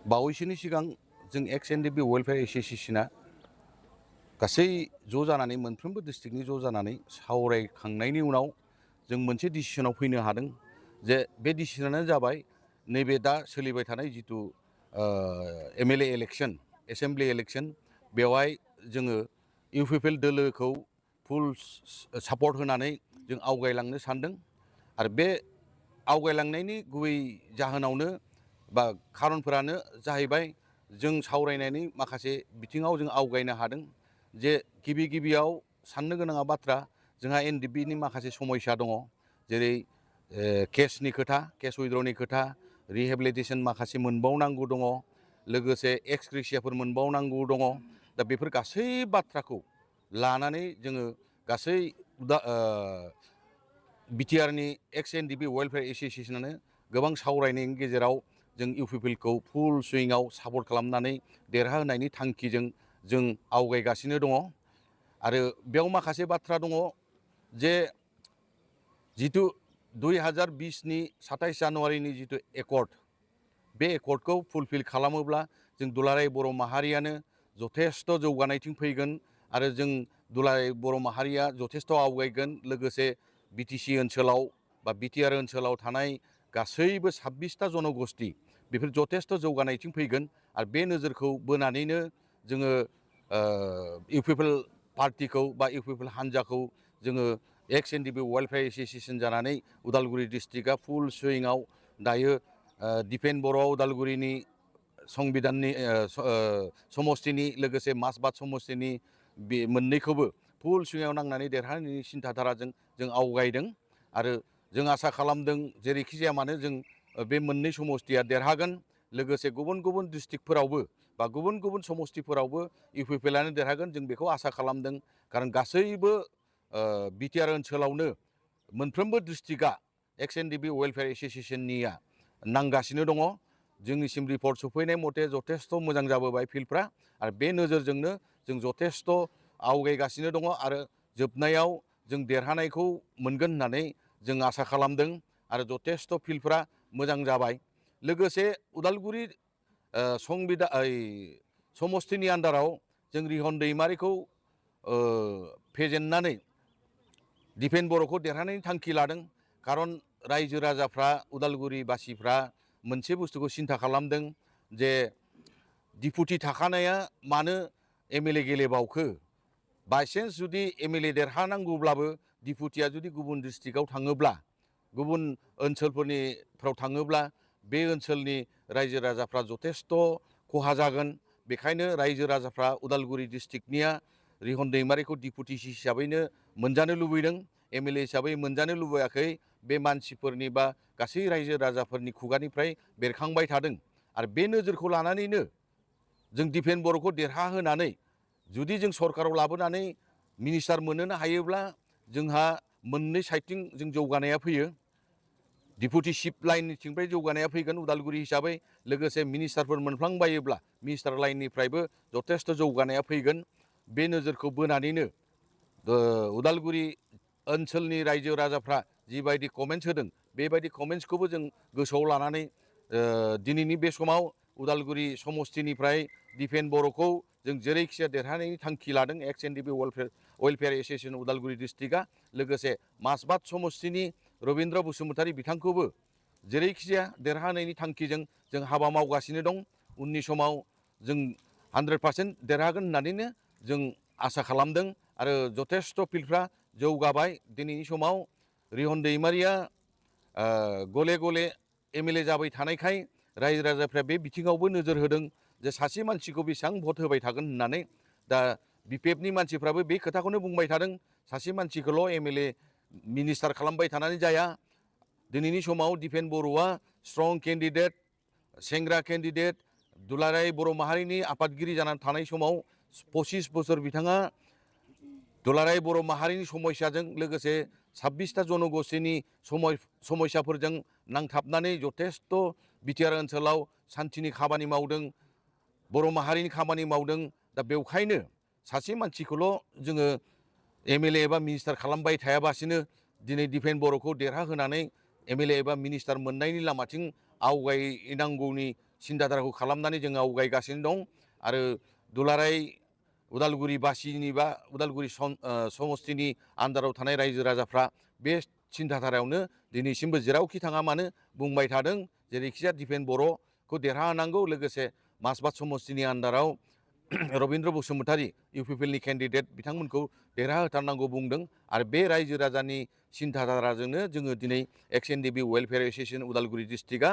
बावैसोनि सिगां जों एक्स एनडिपि वेलफेयार एस'सिएशना गासै ज' जानानै मोनफ्रोमबो डिस्ट्रिक्टनि ज' जानानै सावरायखांनायनि उनाव जों मोनसे डिसिसनाव फैनो हादों जे बे डिसिसनानो जाबाय नैबे दा सोलिबाय थानाय जिथु एमएलए इलेक्शन एसेम्बलि इलेक्शन बेवहाय जोङो इउपिपिएल दोलोखौ फुल सापर्ट होनानै जों आवगायलांनो सानदों आरो बे आवगायलांनायनि गुबै जाहोनावनो बा खारनफोरानो जाहैबाय जों सावरायनायनि माखासे बिथिङाव जों आवगायनो हादों जे गिबियाव साननो गोनाङा बाथ्रा जोंहा एनडिपिनि माखासे समस्या दङ जेरै केसनि खोथा केस उइड्रनि खोथा रिहेबिलिटेसन माखासे मोनबावनांगौ दङ लोगोसे एक्स ग्रेसियाफोर मोनबावनांगौ दङ दा बेफोर गासै बाथ्राखौ लानानै जोङो गासै बिटिआरनि एक्स एनडिपि वेलफेयार एस'सिएशनानो गोबां सावरायनायनि गेजेराव जों इउपिपिएलखौ फुल सुइङाव सापर्ट खालामनानै देरहाहोनायनि थांखिजों जों आवगायगासिनो दङ आरो बेयाव माखासे बाथ्रा दङ जे जिथु 2020नि 27 जानुवारिनि जिथु एकर्ड बे एकर्डखौ फुलफिल खालामोब्ला जों दुलाराय बर' माहारियानो जथेस्थ' जौगानायथिं फैगोन आरो जों दुलाराय बर' माहारिया जथेस्थ' आवगायगोन लोगोसे बिटिसि ओनसोलाव बा बिटिआर ओनसोलाव थानाय गासैबो 26टा जनगोष्ठी बेफोर जथेस्थ' जौगानायथिं फैगोन आरो बे नोजोरखौ बोनानैनो जोङो इउपिपिएल पार्टिखौ बा इउपिपिएल हान्जाखौ जोङो एक्स एनडिपि वेलफेयार एस'सिएशन जानानै उदालगुरि डिस्ट्रिक्टआ फुल सुइङाव दायो दिपेन बर' उदालगुरिनि संबिधाननि समस्तिनि लोगोसे मासबाद समस्तिनि बे मोननैखौबो फुल सुइङाव नांनानै देरहानायनि सिन्थाधाराजों जों आवगायदों आरो जों आसा खालामदों जेरैखि जाया मानो जों बे मोननै समस्तिया देरहागोन लोगोसे गुबुन गुबुन डिस्ट्रिक्टफोरावबो बा गुबुन गुबुन समस्तिफोरावबो इउपिपिएलआनो देरहागोन जों बेखौ आसा खालामदों खारन गासैबो बिटिआर ओनसोलावनो मोनफ्रोमबो डिस्ट्रिक्टआ एक्स एनडिपि वेलफेयार एस'सिएशननिया नांगासिनो दङ जोंनिसिम रिपर्ट सफैनाय मथे जथेस्थ' मोजां जाबोबाय फिल्डफ्रा आरो बे नोजोरजोंनो जों जथेस्थ' आवगायगासिनो दङ आरो जोबनायाव जों देरहानायखौ मोनगोन होननानै जों आसा खालामदों आरो जथेस्थ' फिल्डफ्रा मोजां जाबाय लोगोसे उदालगुरि समस्तिनि आन्दाराव जों रिहन दैमारिखौ फेजेननानै दिपेन बर'खौ देरहानायनि थांखि लादों खारन रायजो राजाफ्रा उदालगुरि बासिफ्रा मोनसे बुस्थुखौ सिन्था खालामदों जे डिपुटि थाखानाया मानो एमएलए गेलेबावखो बायसेन्स जुदि एमएलए देरहानांगौब्लाबो डिपुटिया जुदि गुबुन डिस्ट्रिक्टआव थाङोब्ला गुबुन ओनसोलफोरनिफ्राव थाङोब्ला बे ओनसोलनि रायजो राजाफ्रा जथेस्थ' खहा जागोन बेखायनो रायजो राजाफ्रा उदालगुरि डिस्ट्रिक्टनिया रिहन दैमारिखौ डिपुटि हिसाबैनो मोनजानो लुबैदों एमएलए हिसाबै मोनजानो लुबैयाखै बे मानसिफोरनि बा गासै रायजो राजाफोरनि खुगानिफ्राय बेरखांबाय थादों आरो बे नोजोरखौ लानानैनो जों दिपेन बर'खौ देरहाहोनानै जुदि जों सरकाराव लाबोनानै मिनिस्टार मोनहोनो हायोब्ला जोंहा मोननै साइडथिं जों जौगानाया फैयो डिपुटि चिफ लाइननिथिंफ्राय जौगानाया फैगोन उदालगुरि हिसाबै लोगोसे मिनिस्टारफोर मोनफ्लांबायोब्ला मिनिस्टार लाइननिफ्रायबो जथेस्थ' जौगानाया फैगोन बे नोजोरखौ बोनानैनो उदालगुरि ओनसोलनि रायजो राजाफ्रा जिबायदि कमेन्ट्स होदों बेबायदि कमेन्ट्सखौबो जों गोसोआव लानानै दिनैनि बे समाव उदालगुरि समस्तिनिफ्राय दिपेन बर'खौ जों जेरैखिजाया देरहानायनि थांखि लादों एक्स एनडिपि वेलफेयार एस'सिएशन उदालगुरि डिस्ट्रिक्टआ लोगोसे मासबाद समस्तिनि रबिन्द्र बसुमतारी बिथांखौबो जेरैखिजाया देरहानायनि थांखिजों जों हाबा मावगासिनो दं उननि समाव जों 100% देरहागोन होननानैनो जों आसा खालामदों आरो जथेस्थ' फिल्डफ्रा जौगाबाय दिनैनि समाव रिहन दैमारिया गले गले एमएलए जाबाय थानायखाय रायजो राजाफ्रा बे बिथिङावबो नोजोर होदों जे सासे मानसिखौ बेसेबां भट होबाय थागोन होननानै दा बिपिएफनि मानसिफ्राबो बे खोथाखौनो बुंबाय थादों सासे मानसिखौल' एमएलए मिनिस्टार खालामबाय थानानै जाया दिनैनि समाव दिपेन बर'आ स्ट्रं केन्डिडेट सेंग्रा केन्डिडेट दुलाराय बर' माहारिनि आफादगिरि जानानै थानाय समाव 25 बोसोर बिथाङा दुलाराय बर' माहारिनि समस्याजों लोगोसे 26टा जनगोष्ठीनि समस्याफोरजों नांथाबनानै जथेस्थ' बिटिआर ओनसोलाव सान्थिनि खामानि मावदों बर' माहारिनि खामानि मावदों दा बेवखायनो सासे मानसिखौल' जोङो एमएलए एबा मिनिस्टार खालामबाय थायाबासिनो दिनै दिपेन बर'खौ देरहाहोनानै एमएलए एबा मिनिस्टार मोननायनि लामाथिं आवगायनांगौनि सिन्थाधाराखौ खालामनानै जों आवगायगासिनो दं आरो दुलाराय उदालगुरि बासिनि बा उदालगुरि समस्तिनि आन्दाराव थानाय रायजो राजाफ्रा बे सिन्थाधारायावनो दिनैसिमबो जेरावखि थाङा मानो बुंबाय थादों जेरैखिजाया दिपेन बर'खौ देरहाहोनांगौ लोगोसे मासबाद समस्तिनि आन्दाराव रबिन्द्र बसुमतारी इउपिपिएलनि केन्डिडेट बिथांमोनखौ देरहाहोथारनांगौ बुंदों आरो बे रायजो राजानि सिन्थाधाराजोंनो जोङो दिनै XNDB वेलफेयार एस'सियेसन उदालगुरि डिस्ट्रिक्टआ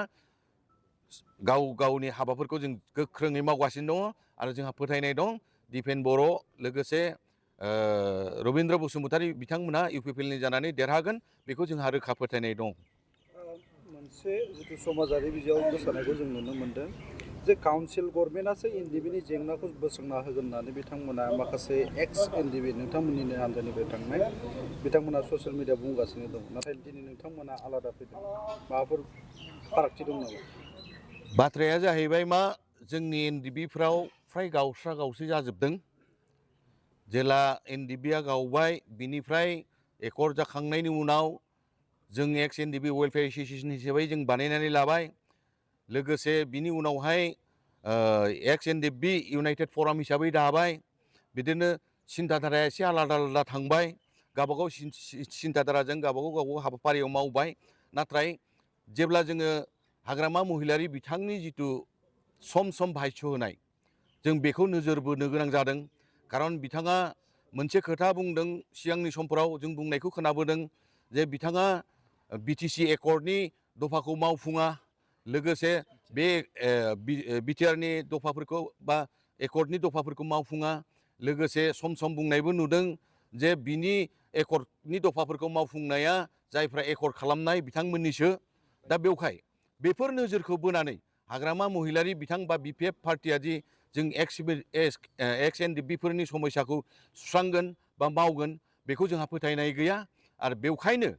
गावनि हाबाफोरखौ जों गोख्रोङै मावगासिनो दङ आरो जोंहा फोथायनाय दं दिपेन बर' लोगोसे रबिन्द्र बसुमतारी बिथांमोना इउपिपिएलनि जानानै देरहागोन बेखौ जोंहा रोखा फोथायनाय दं। मोनसे जिथु समाजारि बिजोङाव गोसारनायखौ जों नुनो मोन्दों जे काउन्सिल गभर्नमेन्टआसो एनडिबिनि जेंनाखौ बोस्रांना होगोन होननानै बिथांमोना माखासे एनडिबि नोंथांमोननिनो हान्जानिफ्राय थांनाय बिथांमोना ससियेल मिडिया बुंगासिनो दं नाथाय दिनै नोंथांमोना आलादा फैदों माबाफोर फारागथि दं नामा? बाथ्राया जाहैबाय मा जोंनि एनडिबिफ्राव फ्राय गावस्रा गावस्रि जाजोबदों जेला एनडिबिया गावबाय बिनिफ्राय एकर्ड जाखांनायनि उनाव जों XNDB वेलफेयार एस'सियेसन हिसाबै जों बानायनानै लाबाय लोगोसे बिनि उनावहाय XNDB इउनाइटेड फराम हिसाबै दाबाय बिदिनो सिन्थाधाराया एसे आलादा आलादा थांबाय गावबागाव सिन्थाधाराजों गावबागाव हाबाफारियाव मावबाय नाथाय जेब्ला जोङो हाग्रामा महिलारि बिथांनि जिथु सम भाष्य होनाय जों बेखौ नोजोर बोनो गोनां जादों खारन बिथाङा मोनसे खोथा बुंदों सिगांनि समफोराव जों बुंनायखौ खोनाबोदों जे बिथाङा बिटिसि एकर्डनि दफाखौ मावफुङा लोगोसे बे बिटिआरनि दफाफोरखौ बा एकर्डनि दफाफोरखौ मावफुङा लोगोसे सम बुंनायबो नुदों जे बिनि एकर्डनि दफाफोरखौ मावफुंनाया जायफ्रा एकर्ड खालामनाय बिथांमोननिसो दा बेवहाय बेफोर नोजोरखौ बोनानै हाग्रामा महिलारि बिथां बा बिपिएफ पार्टिया दि जों XNDBफोरनि समस्याखौ सुस्रांगोन बा मावगोन बेखौ जोंहा फोथायनाय गैया आरो बेवहायनो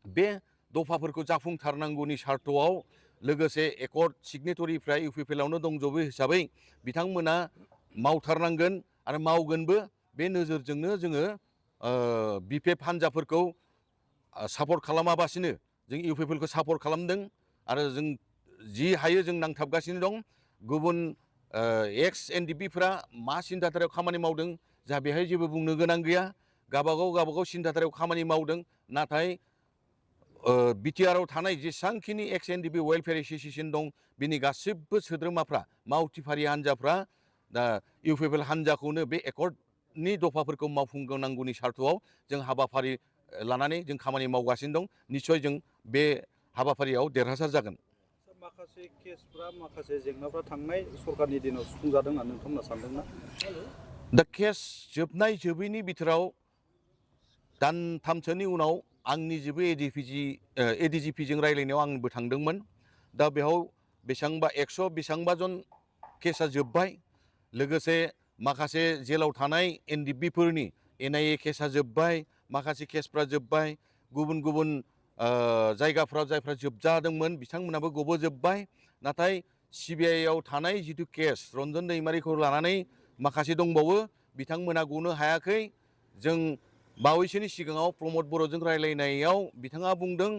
बे दफाफोरखौ जाफुंथारनांगौनि सार्थआव लोगोसे एकर्ड सिगनेटरिफ्रा इउपिपिएलआवनो दंजोबो हिसाबै बिथांमोना मावथारनांगोन आरो मावगोनबो बे नोजोरजोंनो जोङो बिपिएफ हान्जाफोरखौ सापर्ट खालामाबासिनो जों इउपिपिएलखौ सापर्ट खालामदों आरो जों जि हायो जों नांथाबगासिनो दं गुबुन XNDBफ्रा मा सिन्थाधारायाव खामानि मावदों जोंहा बेहाय जेबो बुंनो गोनां गैया गावबागाव सिन्थाधारायाव खामानि मावदों नाथाय बिटिआरआव थानाय जेसेबांखिनि XNDB वेलफेयार एस'सियेसन दं बिनि गासिबो सोद्रोमाफ्रा मावथिफारि हान्जाफ्रा दा इउपिपिएल हान्जाखौनो बे एकर्डनि दफाफोरखौ मावफुंनांगौनि सार्थआव जों हाबाफारि लानानै जों खामानि मावगासिनो दं निस्सय जों बे हाबाफारियाव देरहासार जागोन। माखासे केसफ्रा माखासे जेंनाफ्रा थांनाय सरकारनि दिनाव सुफुंजादों होनना नोंथांमोना सानदोंना? दा केस जोबनाय जोबैनि बिथोराव दानथामसोनि उनाव आंनि जेबो एडिजिपिजों रायज्लायनायाव आंबो थांदोंमोन दा बेयाव बेसेबांबा 100 बेसेबांबा जन केसा जोब्बाय लोगोसे माखासे जेलाव थानाय एनडिबिफोरनि NIA केसा जोब्बाय माखासे केसफ्रा जोब्बाय गुबुन जायगाफ्राव जायफ्रा जोबजादोंमोन बिथांमोनाबो गबोजोब्बाय नाथाय CBIआव थानाय जिथु केस रन्जन दैमारिखौ लानानै माखासे दंबावो बिथांमोना गनो हायाखै जों बावैसोनि सिगाङाव प्रमद बर'जों रायलायनायाव बिथाङा बुंदों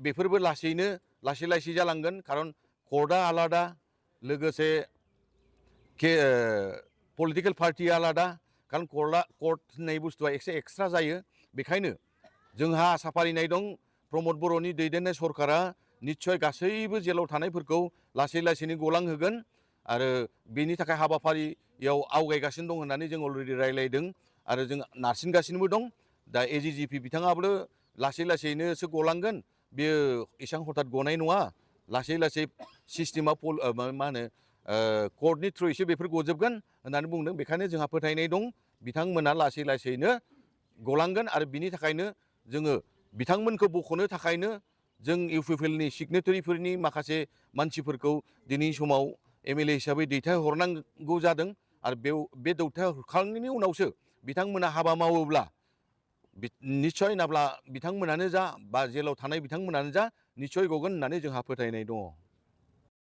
बेफोरबो लासै जालांगोन खारन कर्टआ आलादा लोगोसे पलिटिकेल पार्टिया आलादा खारन कर्ट होननाय बुस्थुआ एसे एक्सट्रा जायो बेखायनो जोंहा आसा फारिनाय दं प्रमद बर'नि दैदेननाय सरकारा निस्सय गासैबो जेलाव थानायफोरखौ लासैनो गलांहोगोन आरो बेनि थाखाय हाबाफारियाव आवगायगासिनो दं होननानै जों अलरेडि रायलायदों आरो जों नारसिनगासिनोबो दं दा एजिजिपि बिथाङाबो लासैनोसो गलांगोन बेयो एसेबां हथात गनाय नङा लासै सिस्टेमा मा होनो कर्टनि थ्रुयैसो बेफोर गजोबगोन होननानै बुंदों बेखायनो जोंहा फोथायनाय दं बिथांमोना लासैनो गलांगोन आरो बिनि थाखायनो जोङो बिथांमोनखौ बख'नो थाखायनो जों इउपिपिएलनि सिगनेटरिफोरनि माखासे मानसिफोरखौ दिनैनि समाव MLA हिसाबै दैथायहरनांगौ जादों आरो बे दैथायहरखांनायनि उनावसो बिथांमोना हाबा मावोब्ला निस्सय नाब्ला बिथांमोनानो जा बा जेलाव थानाय बिथांमोनानो जा निस्सय गगोन होननानै जोंहा फोथायनाय दङ।